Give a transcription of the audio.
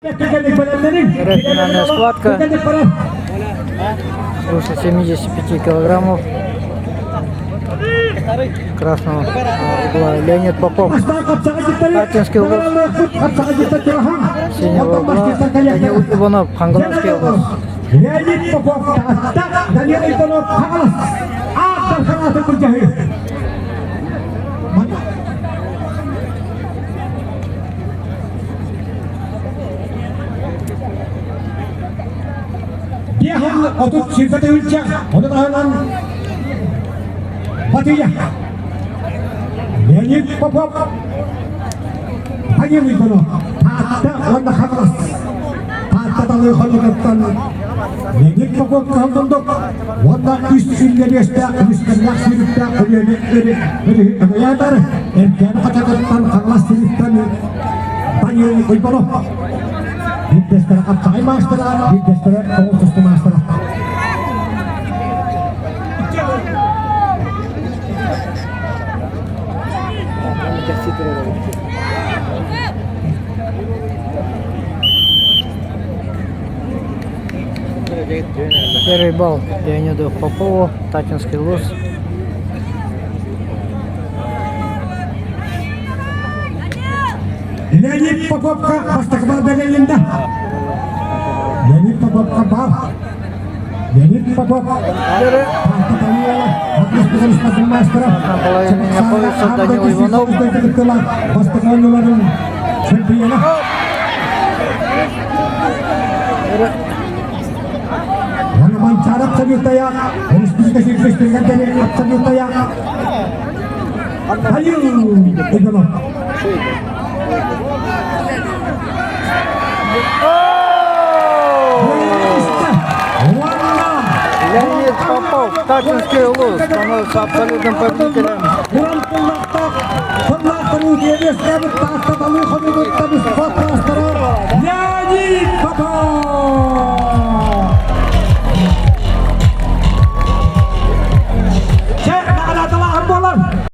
Финальная схватка свыше 75 килограммов красного угла Леонид Попов. Таттинский угол. Синего угла Данил Иванов, Хангаласский область. Леонид Попов, Данил Иванов, Хангалас. Биэһин 30 сүүрбэ тыһыынча, ону таһынан Батыя, Леонид Попов, Данил Иванов, Таатта уонна Хаҥалас. Таатта талыы хонугуттан Леонид Попов кыһаллындык уонна үс сүллэриэстээх үскэннээх сүүрүктээх Өлүөнэ өрүһү Эркээни хачатыттан Хаҥалас сириттэн Данил Иванов. Биирдэстэрэ хапсаҕай маастара, биирдэстэрэ тоҕус тустуу маастара. Первый балл Леониду Попову, Таттинский ЛУС. Леонид Поповка бастакы бэлэлинде. Леонид Поповка бар. Леонид Попов На половине находится Данил Иванов. Бастакы ойууларын чемпиона. Манчары абсолютая, республика сүүрбэстэригэр абсолютая. Данил Иванов. Леонид Попов, Таттинский улус, становится абсолютным победителем.